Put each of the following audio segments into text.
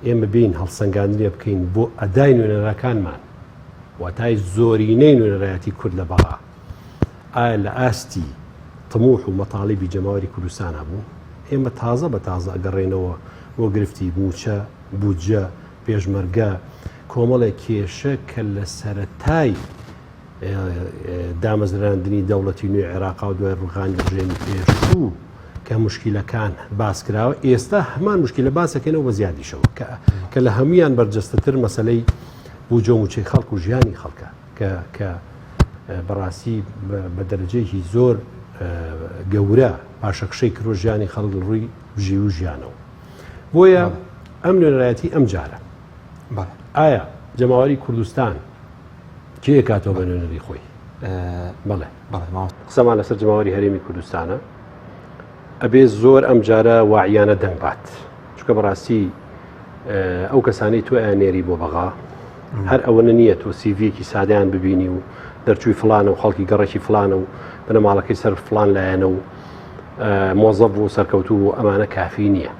ئێمە بێین هەڵسەنگاندنێ بکەین بۆ ئەدای نوێنەرەکانمان، واتای زۆرینەی نوێنەرایەتی کورد لە بەغا، ئایا لە ئاستی تموح و مەتاڵیبی جەماوەری کوردستانا بوون؟ ئێمە تازە بە تازە ئەگەڕێینەوە بۆ گرفتی مووچە، بودجە، پێشمەرگە، کۆمەڵێک کێشە کە لە سەرەتای دامەزراندنی دەوڵەتی نوێی عێراقا و دوای ڕووخانی ڕژێمی پێشوو کە مشکلەکان باس کراوە ئێستا هەمان مشکلە باسەکەنەوە بە زیادیشەوە کە کە لە هەمویان بەرجەستەتر مەسلەی بوجە و موچەی خەڵک و ژیانی خەڵکە کە کە بەڕاستی بە دەرەجەیەکی زۆر گەورە پاشەکشەی کرۆ ژیانی خەڵک لە ڕووی بژیو و ژیانەوە بۆیە ئەم نوێنەرایەتی ئەم جارە ئایا جەماوەری کوردستان کێ کاتەوە بە نوێنەری خۆی؟ بەڵێ قسەمان لەسەر جەماوەری هەرێمی کوردستانە ئەبێ زۆر ئەم جارە واعیانە دەنگ بات چونکە بەڕاستی ئەو کەسانەی تۆ ئەنێری بۆ بەغا هەر ئەوەنە نییە تۆ سیڤیەکی سادەیان ببینی و دەرچووی فلانە و خەڵکی گەڕەکی فلانە و بنەماڵەکەی سەر فلان لایەنە و مۆزەف و سەرکەوتوو و ئەمانە کافی نییە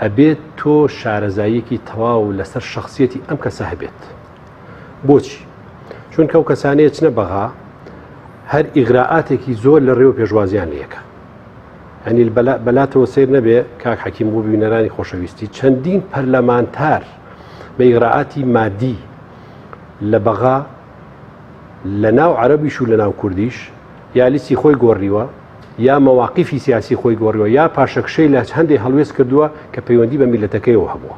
ئەبێت تۆ شارەزاییەکی تەواو لەسەر شخصیەتی ئەم کەسە هەبێت بۆچی؟ چونکە ئەو کەسانەیە چنە بەغا هەر ئیغرائاتێکی زۆر لە ڕێوە پێشوازیان لەکە ئەنی بەلاتەوە سیر نەبێ کاک حەکیم بۆ بینەرانی خۆشەویستی چەندین پەرلەمانتار بە ئیغرائاتی مادی لە بەغا لە ناو عەربیش و لە ناو کوردیش یا لیستی خۆی گۆڕیوە یا مەواقیفی سیاسی خۆی گۆڕیوە یا پاشەکشەی لە هەندێک هەڵوێست کردووە کە پەیوەندی بە میلەتەکەیەوە هەبووە.